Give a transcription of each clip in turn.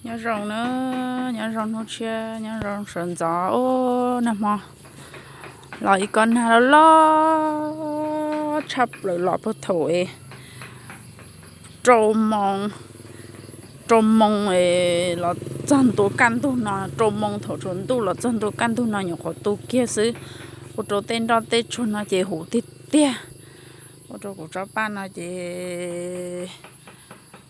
Nyob zoo na, nyob zoo hnub tshiab, nyob zoo sawv ntxov. Ub, nag hmo los ib kob nag loj loj tshaj plaws los puag thaum es rau moos, rau moos es los txog ntua kaj ntug no, rau moos thaum tsaus ntuj los txog ntua kaj ntug no nyuam qhuav tu kiag xwb. Ua rau tej nroj tej tsuag no ces huv tiag tiag. Ua rau kuv tsob paj no ces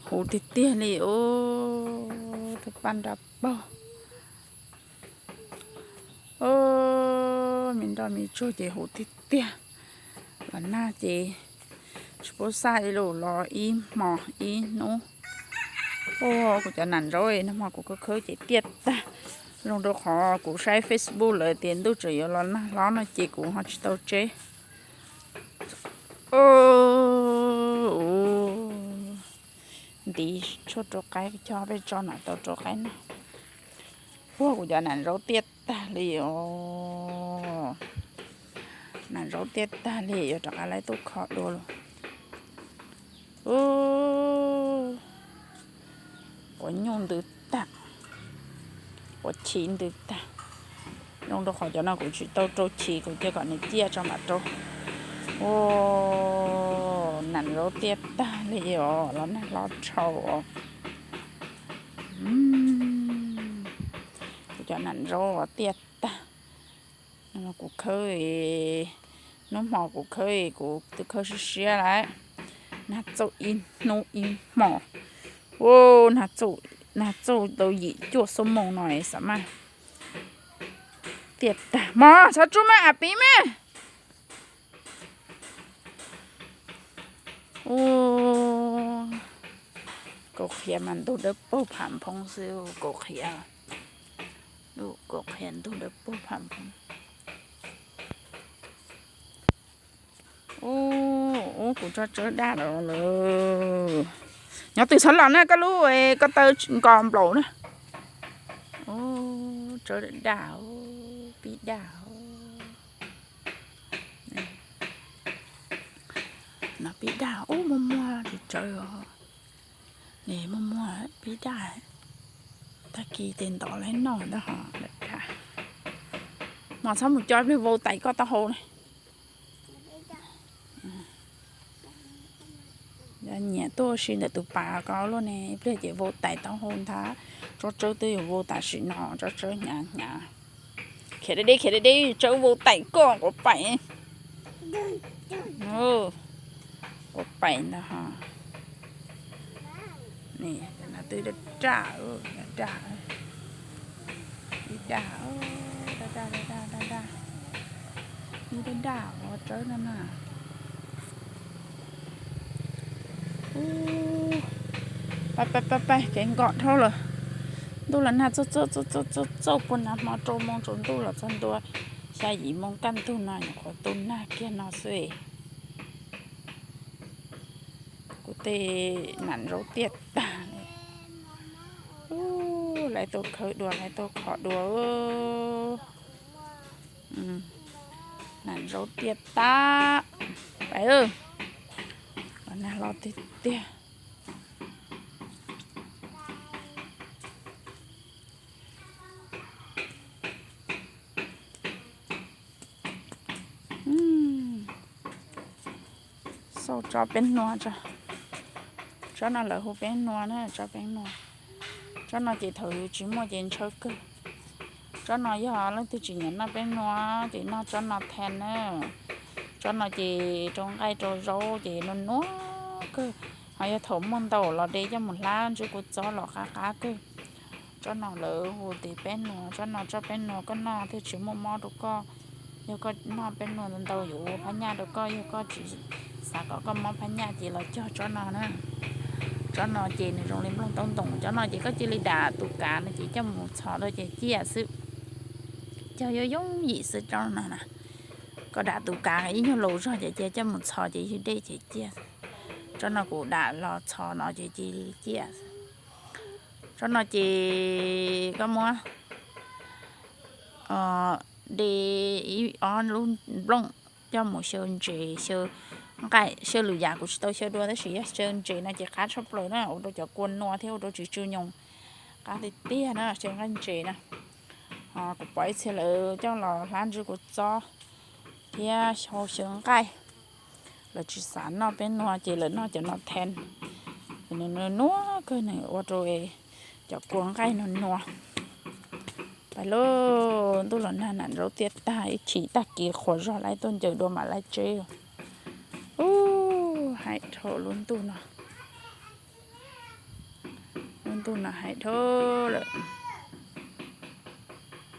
huv tiag tiag li. Ub, tsob paj nra paug. Ub, me nroj me tsuag ces huv tiag tiag. Los nag ces tsis pub xaj li lawm, los ib hmos ib hnub. Ub, kuv cov nam ntsaub nag hmo kuv khawb khawb ces tiaj tag. Zoo rau qhov kuv saib Facebook lawv tias ntuj tseem yuav los nag hlob no ces kuv ho tsis tau tseb. Ntiv tshuaj rau qaib, coj peb tso nam tau rau qaib noj. Ub, kuv cov nam ntsaub tiaj tag li os. Nam ntsaub tiaj tag li, yuav rov qab laib tuaj kho dua los. Ub, quav nyuj ntws tag, quav chiv ntws tag. Zoo rau qhov cov no kuv tsis tau rau chiv, kuv cia kom nws ciaj tso mam rau. Ub, nam ntsaub tiaj tag li os, los nag hlob dhau os. Kuv cov nam ntsaub tiaj tag. Kuv khawb, hnub hmo kuv khawb, kuv twb khawb siab siab lawm. Nag txauj ib hnub ib hmos. Ub, nag txauj tau yim cuaj xuab moos no xav mas tiaj tag. Mos, txhob tsuj mas, av piv mas. Ub, kaus qhiav mas ntug dawb paug pham nphoo xwb, kaus qhiav, kaus qhiav ntug dawb paug pham nphoo. Ub, ub, kuv tsob tsawb daj los lawm. Nyob twg txhob los na, koj lub ko taw nkos nplaum na. Ub, tsawb daj, pib daj. No pib daj, ub, muaj muag tsawv os. Nim muaj muag pib daj, tag kis ces ntov lawv noj ntag ho. Mos, txhob mus co ib pliag vau tais koj taub hau na. Nyiam tuaj ua si ntawm tus pas ko luaj ne, ib pliag ces vau tais taub hau ntag. Tsob tsawb twb yuav vau tam sim no, tsob tsawb hnyav hnyav. Khiav deb deb, khiav deb deb, tsawb vau tais koj quav paim. Quav paim ntag ho. Twb daj daj, daj daj, ib daj, daj daj, daj daj, ib daj daj, ua tsawb no na. Pab pab pab pab, kev nkos dhau lawm. Ntuj los nag txauj txauj txauj txauj txauj puag nag hmo rau moos tsaus ntuj los txog ntua xya yim moos kaj ntug no nyuam qhuav tu nag kiag no xwb. Kuv tej nam ntsaub tiaj tag li. Lawv tuaj khawb dua, lawv tuaj kho dua. Nam ntsaub tiaj tag. Pais, los nag hlob tiag tiag. Xauj tsob peb hnua tso. Tsob no lawv hu peb hnua na, tsob peb hnua. Tsob no ces thaum yus tsis muaj ces ntshaw kawg. Tsob no yog leej twg tsis nyiam noj peb hnua ces noj tsob no tag na. Tsob no ces rau nqaij rau zaub ces nua nua kawg. Ho yog thaum muaj ntau los de coj mus hlab ntsej kua txob los qab qab kawg. Tsob no lawv hu tias peb hnua, tsob no tsob peb hnua koj noj thiaj tsis muaj mob rau koj. Yog koj noj peb hnua ntau ntau yuav ua phab nyaj rau koj, yog koj tsis xav kom koj mob phab nyaj ces los cog tsob no na. Tsob no ces nws zoo li nplooj taub ntoos, tsob no ces koj cia li dam tus kav no ces coj mus txhos rau ces ciaj xwb. Cog yooj yooj yim xwb tsob no na. Koj dam tus kav ib nyuag laus zog ces cia coj mus txhos ces ywg dej ces ciaj. Tsob no kuv dam los txhos no ces cia li ciaj. Tsob no ces koj muab de ib ob lub nplooj coj mus xyaw ntses, xyaw nqaij, xyaw lwm yam kuv tsis tau xyaw dua tab sis yog xyaw ntses no ces qab tshaj plaws na, ua rau cov kua nua thiab ua rau tsis tsw nyoos. Qab tiag tiag na, xyaw nqaij ntses na. Ho kuv pom ib txhia lawv coj los hlab ntsw kuv txob thiab hau xyaw nqaij. Lawv tsis xav noj peb nua ces lawv noj cov no then. Nws nws nuav kawg, nws ua rau cov kua nqaij nua nua. Pais lauj, ntuj los nag, nam nraub tiaj tag, ib chim tag kis qhuav zog lawm tuaj ncaws dua mam lawv tsev. Ub, hais dhau lub ntuj no. Lub ntuj no hais dhau lawm.